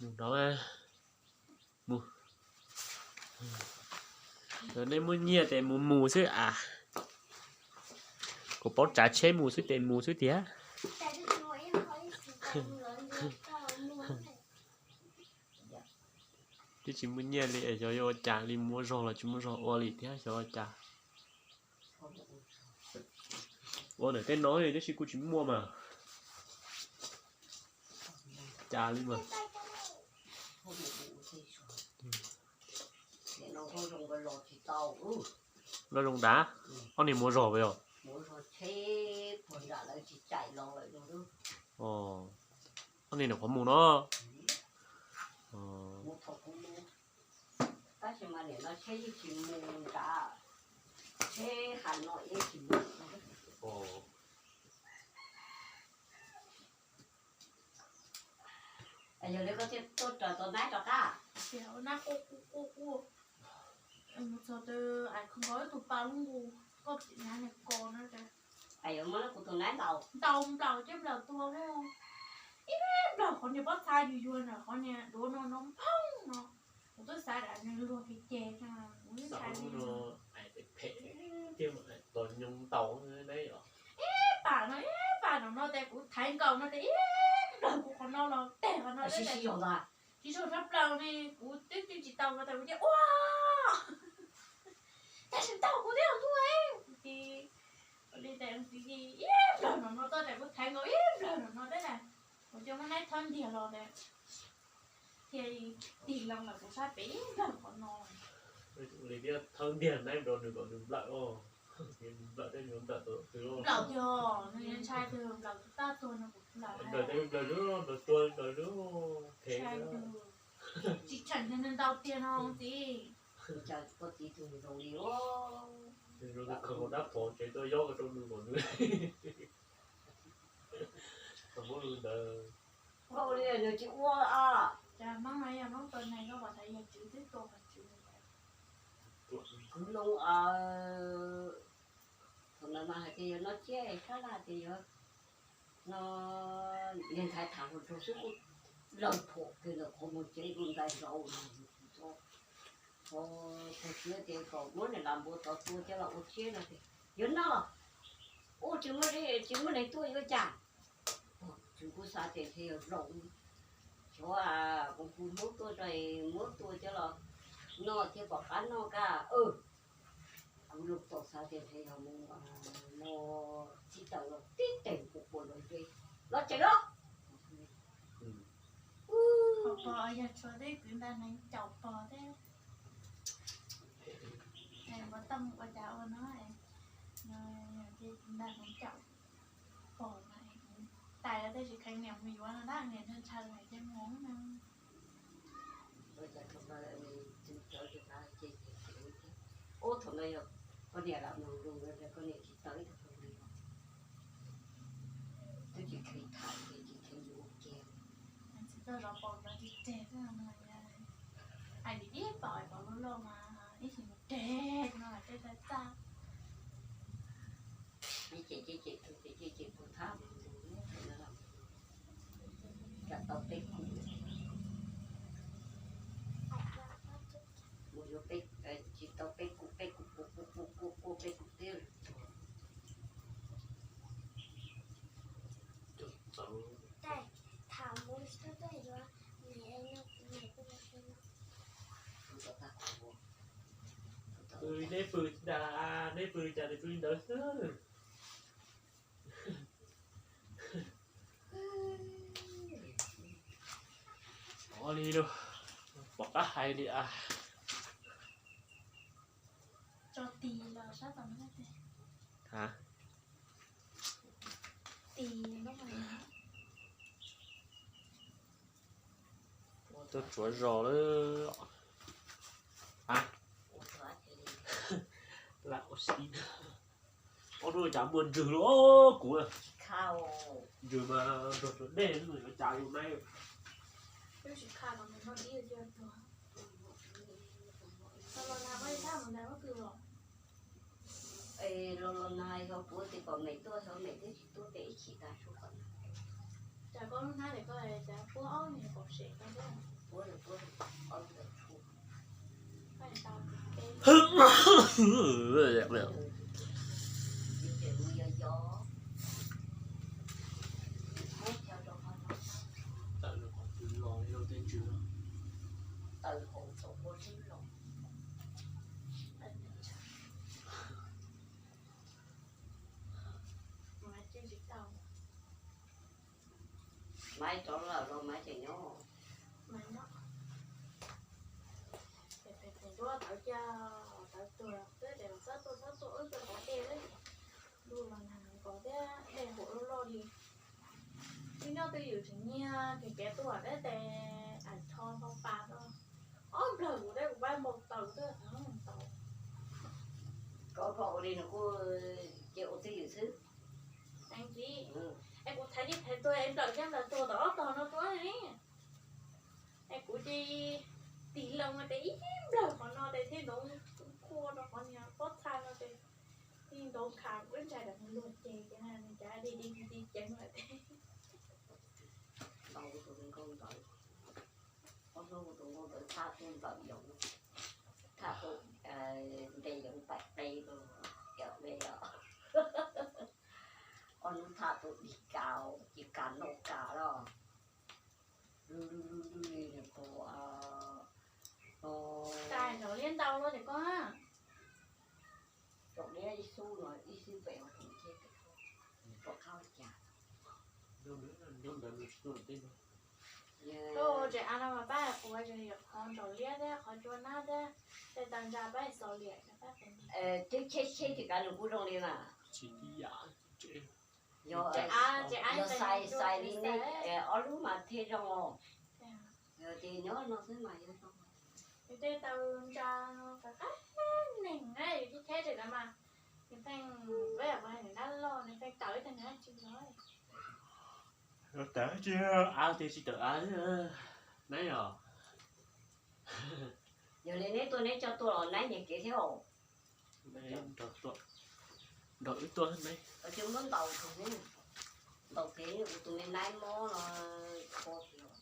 Mus no, mus. Nej muaj nyiaj ces mus mus xwb as. Kuv paub tsav tsheb mus xwb ces mus xwb tiag. Twb tsis muaj nyiaj li es xyov yuav ua cas li, muaj zog los tsis muaj zog ua li thiab, xyov ua cas. Ua ntawm tej no tab sis kuj tsis muaj mas. Cas li mas. Loj zoo dav, ob niag muaj zog puas yog? Ob niag nws qhov mus no. Tab sis mas nim no tsheb yeej tsis mus nrad, tsheb Has Nos yeej tsis mus. Yog li koj thiaj tuaj raws tau naib rov qab. Tias ua nab quaj quaj quaj quaj. Mus txog twg es kho nkaus ib tug pa lub nqus, koj txiv nab niag ko na. Es yuav muab kuv tus naib ntaus, ntaus nplaum coj nplaum tuag. Ib nplaum qhov niag pob txha yuag yuag ntawm qhov niag duav no no phooj no. Kuv twb xav tias nws luag kev ces, kuv twb ntshai li. Ib pam no ib pam no no ces kuv thaiv nkaus no ces ib nplaum kuv qhov no los teg qhov no. Tsis zoo tshaj plaws ne, kuv twb tsis tau no ces kuv cia ua, tab sis ntaus kuv twb yog ntuj, kuv cia li tes ib nplaum no no tau ces kuv thaiv nkaus ib nplaum no no teb na, kuv cia muab naib thawb ntiag los ntawd thiaj tig loo ntawm kuv sab pem ib nplaum qhov no. Li thiaj thawb ntiag naib rau nws kom nws nplawm os. Nplawm tej nws nplawm tau twg los nplawm tiag, nws ntshai twg nplawm tab tuag no kuv nplawm. Nplawm tej nplawm lub, nplawm tuag nplawm lub, ntshai twg. Tsis tseem tias nws ntaus tiag no txiv. Cas koj txiv tus zoo li, zoo li khaws hauv dab phom tsev tuaj yob rau nws kom nws muab lub ntawd. Koj ua li nws tsis ua a. Cas Hmoob no yog Hmoob tua neeg, koj pom thaum yog tswv twb tua qhov tswv. Kwv Looj, thaum ntawd mas hais tias yog no ciab sab laj tias yog no, niag ntxhais tham hluas nraug xwb kuj lawv phom kiag ntawm qhov muag tsev, kuj ntais nraud. Pog txiv tias kom muab niam laus npua tod tua coj los ua tsiab no tias yog no los ua tsis muaj, tsis muaj neeg tuaj yuav cas. Pog txiv kuj xav tias ntshe yog zaum, xyov koom tus Hmoob tuaj tso muab tua coj los noj thiaj pom qab noj kaj. Kuv lub tau xav tias ntshe yog mus no txhib taws los tib tes kuv quas los ze los tsev los. Pog yog tshuav twb kwv nta hneev caum pog thiab. Npua toj ua cas ua no, nta hneev caum pog no, tais los tej tsis kheev niam mus yuav no na, niam ntshaw ntshaw niam ces mus no. Ub, thaum no yog koj niam lam mus lus, koj niam tsis tau ib tug hluas nraug, twb tsis kheev tham ces tsis kheev yuav ua ke. Tsis tau zov paus zov tsis reg, hais ib paus paus loj loj mas ib xyoo reg no tej txaj txaj. Ib ce ces ces tus ces ces ces puas thab mus lus, tsis tau peb kuv, mus yuav peb, tsis tau peb kuv, peb kuv kuv kuv kuv kuv kuv peb kuv twb. Pw neb pw da, neb pw cas nws pw li ntawd xwb. Ua li lus, pom qab hais li as. Tso tis los sab tom no. Ha? Tis no. Tuaj tsuav zos lawm. Ha? Lam ua si. Ob hnub cas muaj ntswg lawm kuv. Ntswg mas nrog tsuav dej xwb, yuav cas yuav maib. Es los los nag yog kuv tias kom mem tuaj, xyov mem twb tsis tuaj pem ib chim tas suav qhov no. Cas koj lub hnab es koj cas puab ob niag kaum sem tau xwb. Maiv rov lawm los Maiv tseem nyob? Pem pem nruab tawv cia, tawv tuag xwb ces txhob tuaj txhob tuaj wb tuaj tov dej xwb. Ntuj los nag nkaus thiab dej huam loj loj li. Twb nyob twj ywm tseem nyiag kev kev tuaj deb tes ais tho npau pas rau ob nplawg kuv deb kuv pab npau taws twb tau. Koj koj ua li no kuj ces ua twj ywm xwb. Es kuv thaiv yeej thaiv tuag es nplawm thiab nplawm tuag tom ob tog no tuaj li. Es kuv ces tig loo mas tes ib nplawg qhov no tes thiaj ntaus qhua rau qhov niag pob txha no tes thiaj ntaus kha kuv ib ntshai ram luag ces ces nws cav dig dig dig ceev lawm tes. Ntaus tus nkauj ntawd, ob hnub tus nkauj ntawd thaj tuaj nplawm yoov, thaj tuaj nte yoov paim qe rau, cov me os. Ob hnub thaj tuaj dig kas, ces kas noj kas los lwj lwj lwj lwj li nws tus, tus, tais nrov liab ntau los ces koj, nrov liab ib xub no ib xub pem, rov qab li cas. Tseem av no mas pab quav qhov nrov liab thiab qhov cua nab thiab tej taw ntsa pab xos liam rau pab. Twb cheb cheb ces kav lus kuj zoo li mas. Yog, yog xais xais li nej ob lub mas thiaj zoo os. Ces nyob no xwb mas yog zoo. Tej taw ntsa no qab qab neeg na, yus cheb cheb ces no mas nws pheej, peb yam nws nab loj nws pheej tawm ib tag nws tsis los. Tawm tsis av tias tsis tawm av, neb os. Yog li neb tuaj neb coj tuaj los neb nyias kev thiab os. Nrog wb tuaj neb. Ces muab ntaus, ntaus kev tus me naib mob no, kho kiag.